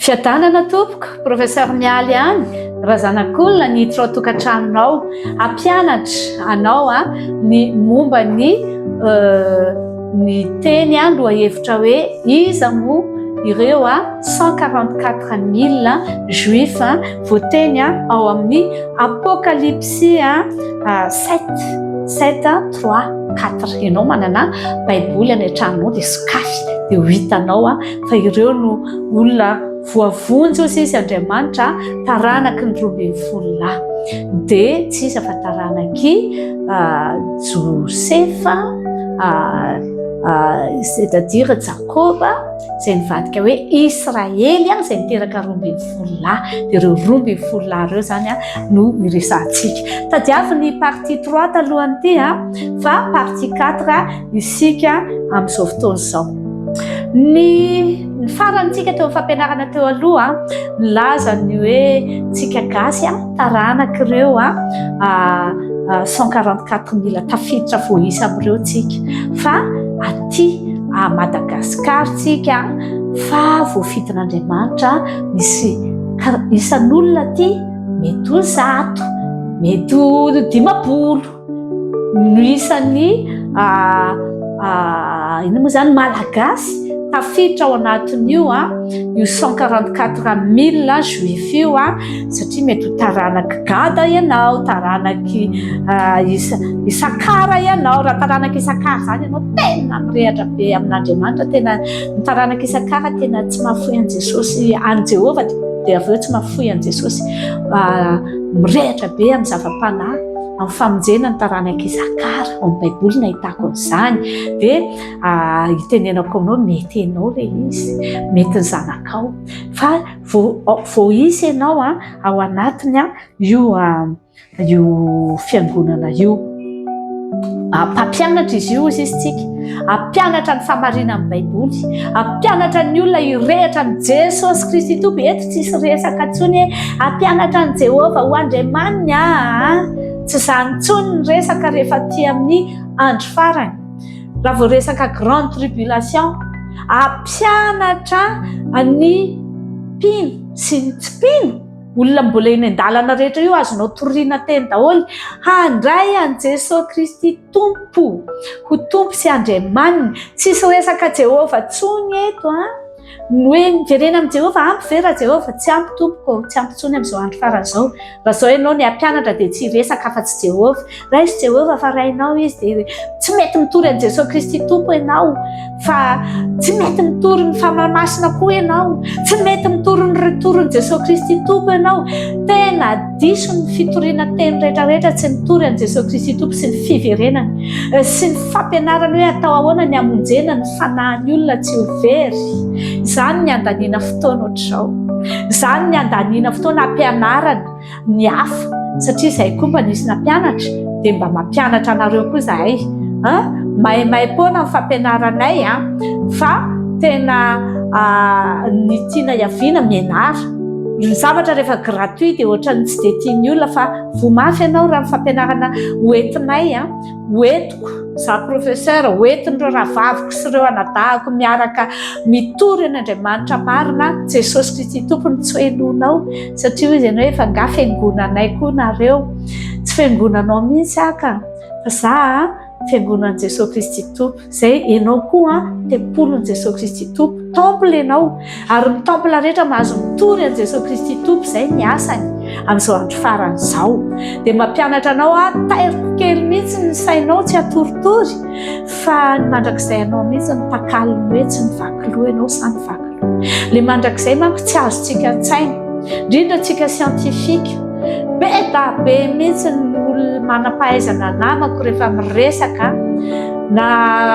Fiadanana tompoko, Professeur Mialy ihany, Razanakolona ny hiditra ao tokantranonao, hampianatra anao ny momba ny ny teny lohahevitra hoe iza moa ireo 144 000 juifs voateny ao amin'ny Apokalypsy 7, 7, 3, 4. Ianao manana baiboly any an-tranonao dia sokafy dia ho hitanao fa ireo no olona voavonjy hoy izy Andriamanitra taranaky ny 12 lahy. Dia tsy iza fa taranaky Josefa, c'est-à-dire Jakoba, izay nivadika hoe Israely, izay niteraka 12 lahy. Dia ireo 12 lahy ireo izany no iresahantsika. Tadiavo ny partie 3 talohan'ity fa partie 4 isika amin'izao fotoana izao. Ny ny farantsika teo amin'ny fampianarana teo aloha nilaza ny hoe tsika gasy taranak'ireo 144 000 tafiditra voaisa amin'ireo tsika fa aty a Madagasikara tsika fa voafidin'Andriamanitra misy isan'olona aty mety ho 100, mety ho 50 no isan'ny inona moa izany malagasy tafiditra ao anatin'io io 144 000 juif io satria mety ho taranak'i Gada ianao, taranak'i Isakara ianao. Raha taranak'i Isakara izany ianao tena mirehatra be amin'Andriamanitra, tena ny taranak'i Isakara tena tsy mahafoy an'i Jesosy, an'i Jehovah dia avy eo tsy mahafoy an'i Jesosy. Mirehatra be amin'ny zava-panahy, amin'ny famonjena ny taranak'i Isakara, ao amin'ny Baiboly no ahitako an'izany. Dia itenenako aminao, mety ianao ilay izy, mety ny zanakao. Fa voaisa ianao ao anatiny io io fiangonana io. Mpampianatra izy io, hoy isika. Hampianatra ny fahamarinan'ny Baiboly. Hampianatra ny olona hirehitra amin'i Jesosy Kristy Tompo. Eto tsisy resaka intsony hoe hampianatra an'i Jehovah ho Andriamaniny aa. Tsy izany intsony ny resaka rehefa aty amin'ny andro farany. Raha vao resaka grande tribulation, hampianatra ny mpino sy ny tsy mpino. Olona mbola eny an-dalana rehetra io azonao torina teny daholo. Handray an'i Jesoa Kristy Tompo ho Tompo sy Andriamaniny. Tsisy resaka Jehovah tsony eto an. Ny hoe miverena amin'i Jehovah, ampy ve raha Jehovah? Tsy ampy tompoko, tsy ampy tsony amin'izao andro farany izao. Raha izao ianao ny hampianatra dia tsy hiresaka afa-tsy Jehovah. Raiso Jehovah fa Rainao Izy dia tsy mety mitory an'i Jesoa Kristy Tompo ianao fa tsy mety mitory ny Fanahy Masina koa ianao. Tsy mety mitory ny retour-n'i Jesoa Kristy Tompo ianao. Tena diso ny fitoriana teny rehetra rehetra tsy mitory an'i Jesoa Kristy Tompo sy ny fiverenany sy ny fampianarany hoe atao ahoana ny hamonjena ny fanahin'ny olona tsy ho very. Izany ny handaniana fotoana ohatr'izao. Izany ny handaniana fotoana hampianarana ny hafa satria izahay koa mba nisy nampianatra dia mba mampianatra anareo koa izahay an! Maimaim-poana ny fampianaranay an! Fa tena ny tiana hiaviana mianara. Ny zavatra rehefa gratuit dia ohatran'ny tsy dia tian'ny olona fa voa mafy ianao raha ny fampianarana hoentinay an! Hoentiko, izaho professeur, hoentin'ireo rahavaviko sy ireo anadahiko miaraka mitory an' Andriamanitra marina, Jesosy Kristy Tompo no tsy henoinao, satria hoy izy ianao efa angaha fiangonanay koa nareo, tsy fiangonanao mihitsy aho ka, fa za fiangonan'i Jesosy Kristy Tompo, izay ianao koa tempolin'i Jesosy Kristy Tompo, temple ianao, ary ny temple rehetra mahazo mitory an'i Jesosy Kristy Tompo, izay ny asany amin'izao andro farany izao. Dia mampianatra anao aho, tairiko kely mihitsy ny sainao tsy hatoritory, fa ny mandrakizay anao mihitsy ny takalony hoe tsy mivaky loha ianao sa mivaky loha. Ilay mandrakizay manko tsy azontsika an-tsaina, indrindra antsika scientifique. Be da be mihitsy ny olona manam-pahaizana namako rehefa miresaka, na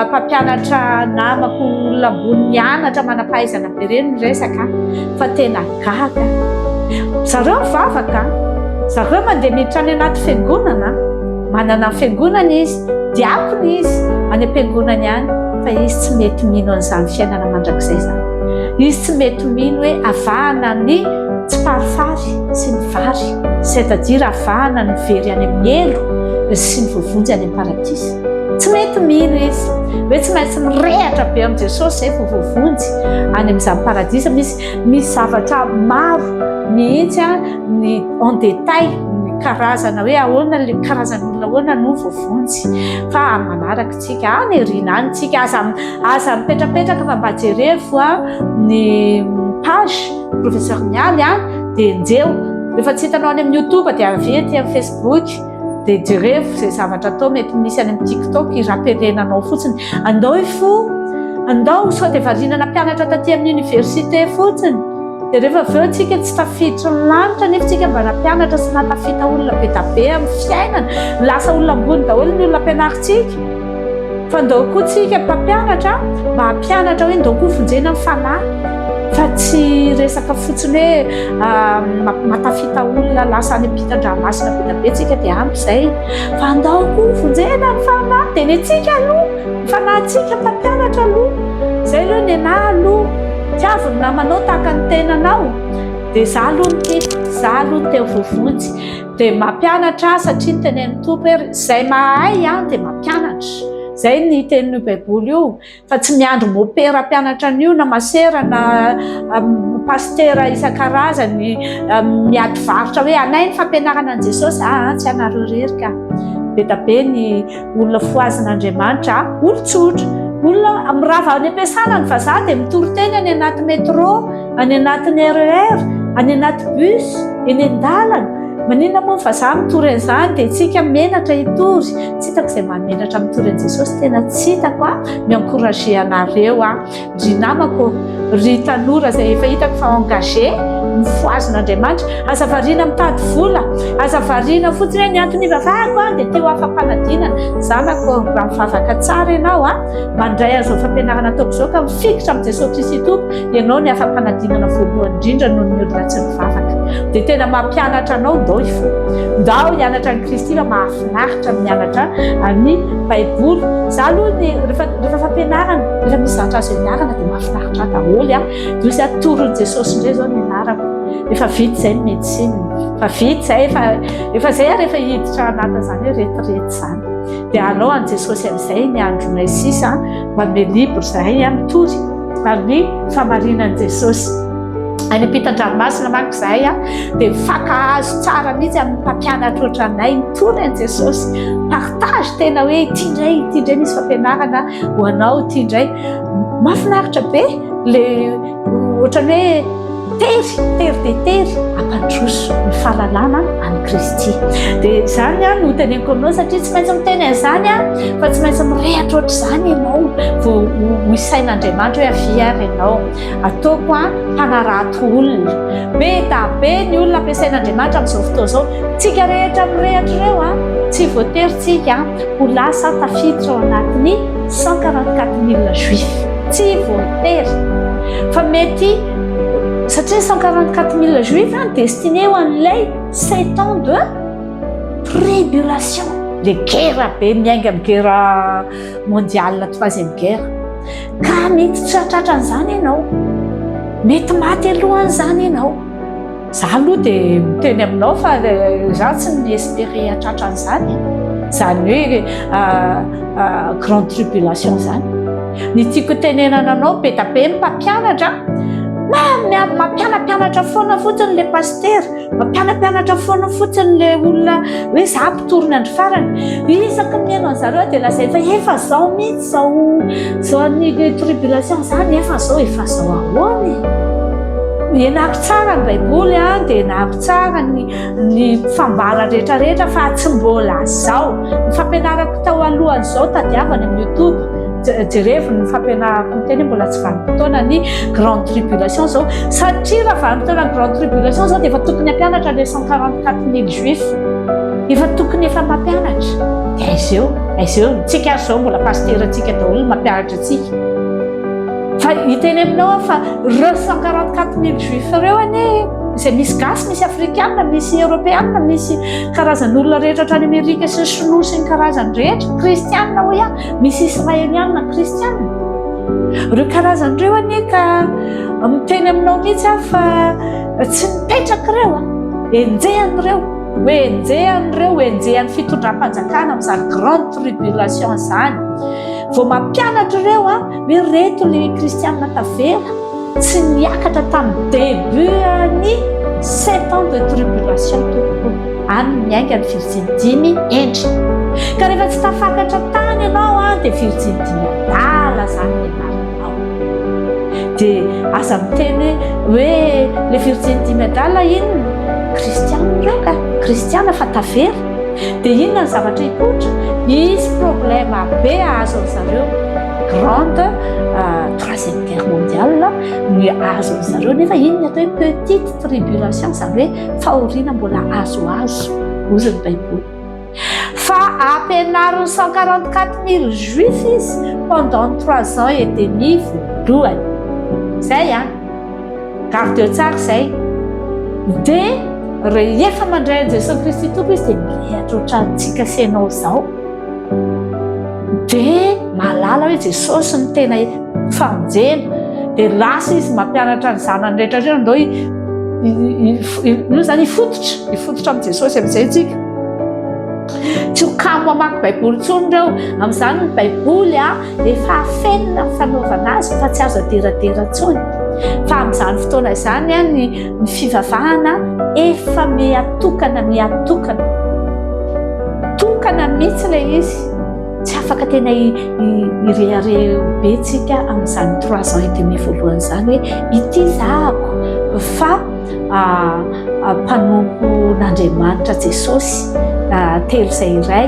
mpampianatra namako olona ambony nianatra manam-pahaizana be ireny miresaka fa tena gaga. Zareo mivavaka, zareo mandeha miditra any anaty fiangonana, manana ny fiangonana izy, diakona izy any am-piangonany any fa izy tsy mety mino an'izany fiainana mandrakizay izany. Izy tsy mety mino hoe avahana ny tsiparifary sy ny vary, c'est à dire avahana ny very any amin'ny helo sy ny voavonjy any amin'ny paradisa. Tsy mety mino izy hoe tsy maintsy mirehatra be amin'i Jesosy izay vao voavonjy any amin'izany paradisa. Misy misy zavatra maro mihitsy ny en détail ny karazana hoe ahoana ilay karazan'olona ahoana no voavonjy. Fa manaraka tsika any aoriana any tsika aza aza mipetrapetraka fa mba jerevo ny page professeur Mialy dia enjeho. Rehefa tsy hitanao any amin'ny youtube dia avy ety amin'ny facebook. Dia jerevo izay zavatra atao mety misy any amin'ny tiktok i-rappeler-nanao fotsiny. Andao hifoha, andao sao dia variana nampianatra taty amin'ny université fotsiny. Dia rehefa avy eo tsika tsy tafiditry ny lanitra nefa tsika mba nampianatra sy nahatafita olona be da be amin'ny fiainana. Lasa olona ambony daholo ny olona ampianarintsika. Fa ndao koa tsika mpampianatra mba hampianatra hoe ndao koa vonjena ny fanahy fa tsy resaka fotsiny hoe mahatafita olona lasa any ampitan-dranomasina be dia be tsika dia ampy izay fa ndao koa vonjena ny fanahy dia ny antsika aloha ny fanahintsika mpampianatra aloha izay aloha ny anah aloha tiavo ny namanao tahaka ny tenanao dia za aloha no tiako za aloha no te ho voavonjy Dia mampianatra aho satria ny tenenin'ny Tompo hoe izay mahay an dia mampianatra. Izay ny tenin'io Baiboly io fa tsy miandry mopera hampianatra an'io na masera na pasitera isan-karazany miady varotra hoe anay ny fampianarana an'i Jesosy. Aa tsy anareo irery ka. Be da be ny olona fohazin'Andriamanitra, olon-tsotra, olona mirava any am-piasana ny vazaha dia mitory teny any anaty métro, any anatin'ny RER, any anaty bus, eny an-dalana. Maninona moa ny vazaha mitory an'izany dia tsika menatra hitory? Tsy hitako izay mahamenatra mitory an'i Jesosy, tena tsy hitako a! Mi-encourager anareo aho. Ry namako ô, ry tanora izay efa hitako fa engagé, mifohazin'Andriamanitra, aza variana mitady vola, aza variana fotsiny hoe ny antony ivavahako an, dia te ho afa-panadinana. Zanako ô, raha mivavaka tsara ianao an, mandray an'izao fampianarana ataoko izao ka mifikitra amin'i Jesoa Kristy Tompo, ianao ny afa-panadinana voalohany indrindra noho ny olona tsy mivavaka. Dia tena mampianatra anao, ndao hifoha. Ndao hianatra an'i Kristy fa mahafinaritra ny mianatra ny Baiboly. Za aloha ny rehefa rehefa fampianarana, rehefa misy zavatra azo ianarana dia mahafinaritra ahy daholo an. Dia hoy aho toron'i Jesosy indray izao ny anarako. Efa vita izay ny médecine. Efa vita izay, efa efa izay ary efa hiditra anatin'izany hoe retraite izany. Dia alao an'i Jesosy amin'izay ny andronay sisa, manome libre izahay mitory amin'ny fahamarinan'i Jesosy. Any ampitan-dranomasina manko izahay dia mifankahazo tsara mihitsy amin'ny mpampianatra ohatranay mitory an'i Jesosy. Partage tena hoe ity indray, ity indray misy fampianarana ho anao, ity indray. Mahafinaritra be le ohatran'ny hoe tery, tery dia tery hampandroso ny fahalalana an'i Kristy. Dia izany no teneniko aminao satria tsy maintsy miteny an'izany aho fa tsy maintsy mirehatra ohatr'izany ianao vao ho isain'Andriamanitra hoe avia ary ianao. Ataoko an, mpanarato olona. Be da be ny olona ampiasain'Andriamanitra amin'izao fotoana izao. Tsika rehetra mirehatra ireo an, tsy voatery tsika ho lasa tafiditra ao anatin'ny 144 mille juifs. Tsy voatery. Fa mety, satria ny 144 mille juifs an, destiné ho an'ilay sept ans de tribulation. Le guerre be miainga amin'ny guerre mondiale troisième guerre. Ka mety tsy hahatratra an'izany ianao. Mety maty alohan'izany ianao. Za aloha dia miteny aminao fa za tsy mi-esperer hahatratra an'izany e. Izany hoe grande tribulation izany. Ny tiako tenenana anao be dia be ny mpampianatra, mampianampianatra foana fotsiny ilay pasitera. Mampianampianatra foana fotsiny ilay olona hoe za mpitory ny andro farany. Isaky ny mihaino an'zareo aho dia lazainy fa efa zao mihitsy zao zao ny tribulation zany efa zao efa zao ahoana e? Ianaro tsara ny baiboly an, dia ianaro tsara ny ny fambara rehetra rehetra fa tsy mbola zao. Ny fampianarako tao alohan'izao tadiavo any amin'ny youtube. Jerevo ny fampianarako miteny hoe mbola tsy vanim-potoana ny grande tribulation zao satria raha vanim-potoana ny grande tribulation zao dia efa tokony hampianatra les 144 mille juifs efa tokony efa mampianatra dia aiza eo aiza eo tsika ary zao mbola pasitera tsika daholo mampianatra antsika fa hiteny aminao aho fa ireo 144 mille juifs ireo anie izay misy gasy misy afrikana misy eoropeana misy karazan'olona rehetra hatrany amerika sy ny sinoa sy ny karazany rehetra kristianina hoy aho Misy Israelianina kristianina. Ireo karazany ireo anie ka miteny aminao mihitsy aho fa tsy mipetraka ireo a. Enjehana ireo. Ho enjehan'ireo, ho enjehan'ny fitondram-panjakana amin'izany grande tribulation izany. Vao mampianatra ireo an, hoe reto le kristianina tavela, tsy niakatra tamin'ny début ny sept ans de tribulation tompoko. Any no miainga ny virjiny dimy hendry. Ka rehefa tsy tafakatra tany ianao an, dia virjiny dimy adala izany ny anaranao. Dia aza miteny hoe le virjiny dimy adala inona? Kristiana ireo ka, kristiana fa tavela. Dia inona ny zavatra hipoitra? Hisy problème be hahazo an zareo. Grande troisième guerre mondiale ny hahazo an zareo nefa iny ny atao hoe petite tribulation izany hoe fahoriana mbola azoazo hozy ny baiboly. Fa ampianarin'ny 144 000 juifs izy pendant trois ans et demi voalohany. Izay an! Gardeo tsara izay. Dia rehefa mandray an'i Jesoa Kristy Tompo izy dia mirehatra ohatrantsika sy ianao izao. Dia mahalala hoe Jesosy no tena famonjena. Dia lasa izy mampianatra ny zanany rehetra rehetra ndao io izany hifototra, hifototra amin'i Jesosy amin'izay tsika. Tsy ho kamo hamaky Baiboly intsony ireo. Amin'izany ny Baiboly a, efa afenina ny fanaovana azy fa tsy azo aderadera intsony. Fa amin'izany fotoana izany a, ny ny fivavahana efa mihatokana, mihatokana. Tokana mihitsy ilay izy. Tsy afaka tena hirehareha be tsika amin'izany trois ans et demi voalohany izany hoe ity zahako fa mpanompon'Andriamanitra Jesosy telo izay iray,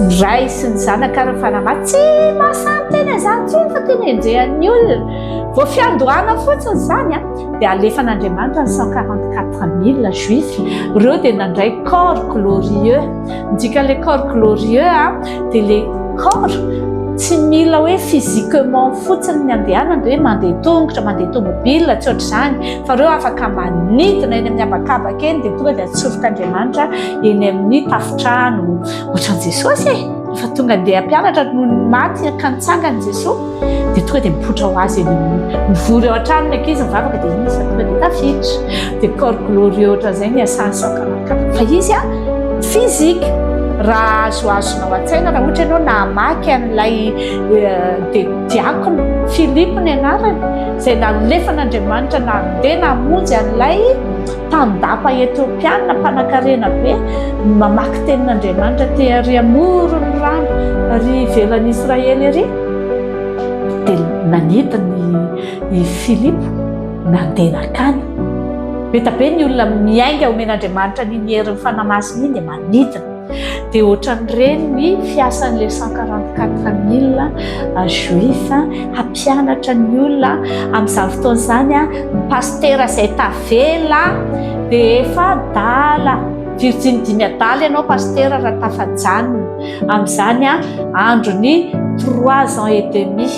ny Ray sy ny Zanaka ary ny Fanahy Masina. Tsy mahasahy miteny an'izany intsony fa tena enjehan'ny olona. Vao fiandohana fotsiny izany an, dia alefan'Andriamanitra ny 144 000 juifs. Ireo dia nandray corps glorieux. Ny dikan'ilay corps glorieux an, dia ilay corps tsy mila hoe physiquement fotsiny ny andehanany, dia hoe mandeha tongotra, mandeha tomobile, tsy ohatr'izany, fa ireo afaka manidina eny amin'ny habakabaka eny dia tonga dia atsofok'Andriamanitra eny amin'ny tafontrano. Ohatran'i Jesosy e! Rehefa tonga andeha hampianatra noho ny maty ka nitsangana i Jesoa dia tonga dia mipoitra ho azy eny amin'ny mivory ao an-trano ny ankizy mivavaka dia iny izy fa tonga dia tafiditra. Dia corps glorieux ohatran'izay ny asany 144 fa izy a physique raha azoazonao an-tsaina raha ohatra ianao namaky an'ilay dia diakona Philippe ny anarany izay nalefan'Andriamanitra nandeha namonjy an'ilay tandapa Etiopiana mpanankarena be mamaky tenin'Andriamanitra aty ary amoron'ny rano ary ivelan'i Israely ary dia nanidina i Filipo nandeha nankany. Be dia be ny olona miainga omen'Andriamanitra an'iny herin'ny Fanahy Masina iny dia manidina. Dia ohatran'ireny ny fiasan'ilay 144 000 juifs hampianatra ny olona amin'izany fotoana izany ny pasitera izay tavela dia efa adala, virjiny dimy adala ianao pasitera raha tafajanona amin'izany andron'ny trois ans et demi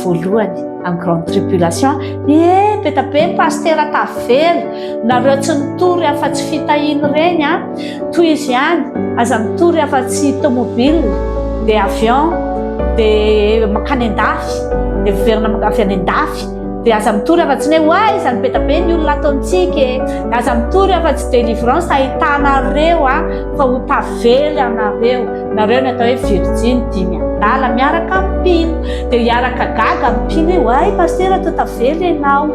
voalohany amin'ny grande tribulation. Eh, be dia be ny pasitera tavela, nareo tsy nitory afa-tsy fitahiana ireny an. Tohizo ihany, aza mitory afa-tsy tomobile, dia avion, dia mankany an-dafy, dia miverina avy any an-dafy, dia aza mitory afa-tsy ny hoe ho aiza ny be dia be ny olona ato amintsika e, dia aza mitory afa-tsy délivrance ahitanareo a, fa ho tavela ianareo, nareo ny atao hoe virjiny dimy adala miaraka amin'ny mpino, dia hiaraka gaga amin'ny mpino hoe oay pasitera toa tavela ianao.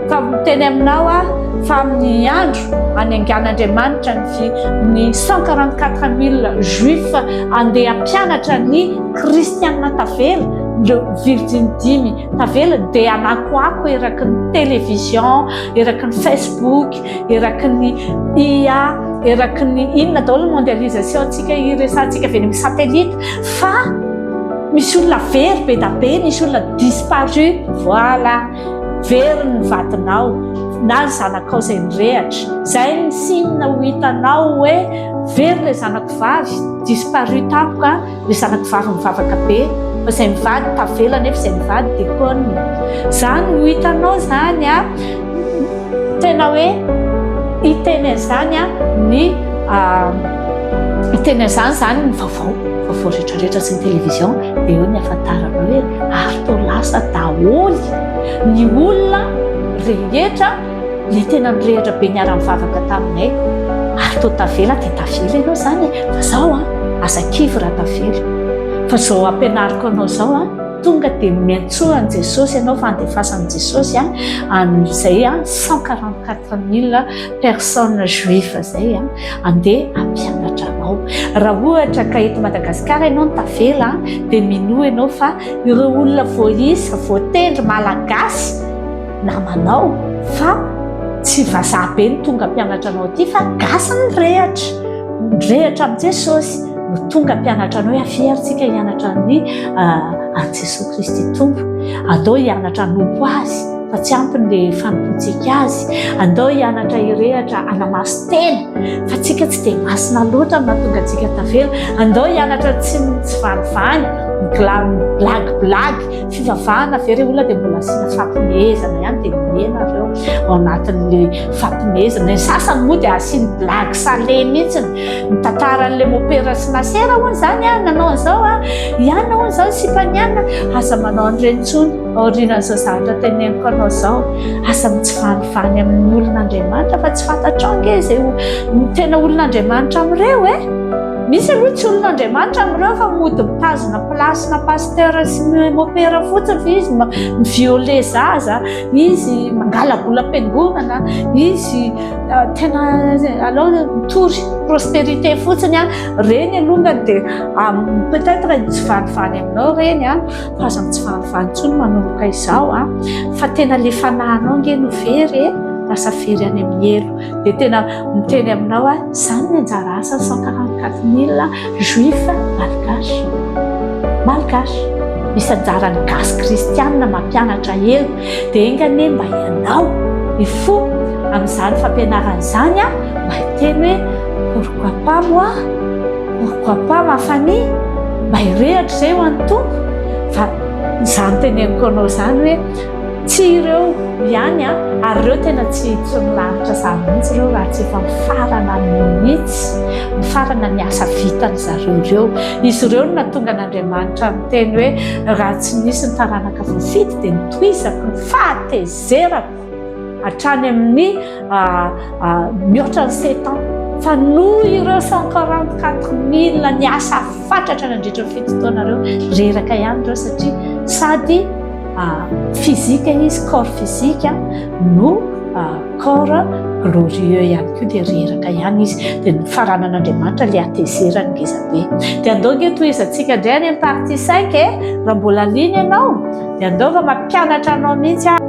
Fa miteny aminao aho fa amin'ny andro hanengan'Andriamanitra ny ny 144 000 juifs handeha hampianatra ny kristiana tavela, ireo virjiny dimy tavela dia hanakoako eraky ny télévision, eraky ny Facebook, eraky ny IA, eraky ny inona daholo ny mondialisation-tsika iresahantsika avy eny amin'ny satellite fa misy olona very be da be, misy olona disparu, voilà. Very ny vadinao na ny zanakao izay nirehatra. Izay ny signe ho hitanao hoe very ilay zanako vavy, disparu tampoka ilay zanako vavy mivavaka be fa izay mivady tavela nefa izay mivady déconne. Izany ho hitanao izany a, tena hoe hiteny an'izany ny hiteny an'izany izany ny vaovao, vaovao rehetra rehetra sy ny télévision dia eo ny ahafantaranao hoe ary toa lasa daholo ny olona rehetra ilay tena nirehitra be niara-nivavaka taminay. Ary toa tavela dia tavela ianao izany e! Fa izao an, aza kivy raha tavela. Fa izao ampianariko anao izao an, tonga dia miantsoa an'i Jesosy ianao fa andefasan'i Jesosy an, an'izay an, 144 mille personnes juifs izay an, andeha hampianatra anao. Raha ohatra ka eto Madagasikara ianao no tavela an, dia minoa ianao fa ireo olona voaisa, voatendry malagasy, namanao fa tsy vazaha be no tonga mpianatra anao aty fa gasy mirehatra, mirehatra amin'i Jesosy no tonga mpianatra anao hoe avia ary tsika hianatra ny an'i Jesosy Kristy Tompo, andao hianatra hanompo Azy fa tsy ampy ny fanompoantsika Azy, andao hianatra hirehatra hanamasin-tena fa tsika tsy dia masina loatra no mahatonga antsika tavela, andao hianatra tsy mitsivanivany, miblagy blagy. Fivavahana ve re olona dia mbola asiana fampimehezana ihany dia mihena ireo ao anatin'le fampimehezana. Ny sasany moa dia asiany blague salée mihitsy. Ny tantaran'le mopera sy masera hono izany an, nanao an'izao an, i anona hono izao, ny sipan'i anona. Aza manao an'ireny intsony aorianan'izao zavatra teneniko anao izao. Aza mitsivanivany amin'ny olon'Andriamanitra fa tsy fantatrao ange izay tena olon'Andriamanitra amin'ireo e. Misy aloha tsy olon'Andriamanitra amin'ireo fa mody mitazona place na pasteur sy mopera fotsiny fa izy mi-violer zaza, izy mangala-bola am-piangonana, izy tena alao mitory prospérité fotsiny an, ireny alongany dia peut-être mitsivanivany aminao ireny an, fa aza mitsivanivany intsony manomboka izao an, fa tena ilay fanahinao ange no very e, lasa very any amin'ny helo. Dia tena miteny aminao aho, izany ny anjara asan'ny 144 000 juifs malgaches. Malgaches. Misy anjaran'ny gasy kristianina mampianatra eo. Dia enga anie mba ianao hifoha amin'izany fampianarana izany an, mba hiteny hoe pourquoi pas moi, pourquoi pas ma famille, mba hirehatra izay ho an'ny Tompo. Fa izany teneniko anao izany hoe Tsy ireo ihany an, ary ireo tena tsy tsy milaritra zany mihitsy ireo raha tsy efa mifarana mihitsy, mifarana ny asa vitan zareo ireo. Izy ireo no nahatonga an'Andriamanitra niteny hoe raha tsy nisy ny taranaka voafidy dia notohizako ny fahatezerako hatrany amin'ny mihoatra ny sept ans. Fa noho ireo 144 000 niasa fatratra nandritra ny fito taona ireo, reraka ihany ireo satria sady physique izy, corps physique no corps glorieux ihany koa dia reraka ihany izy. Dia nifaranan'Andriamanitra ilay hatezerany ngeza be. Dia andao ange tohizantsika indray any amin'ny partie 5 e, raha mbola liana ianao dia andao fa mampianatra anao mihitsy aho.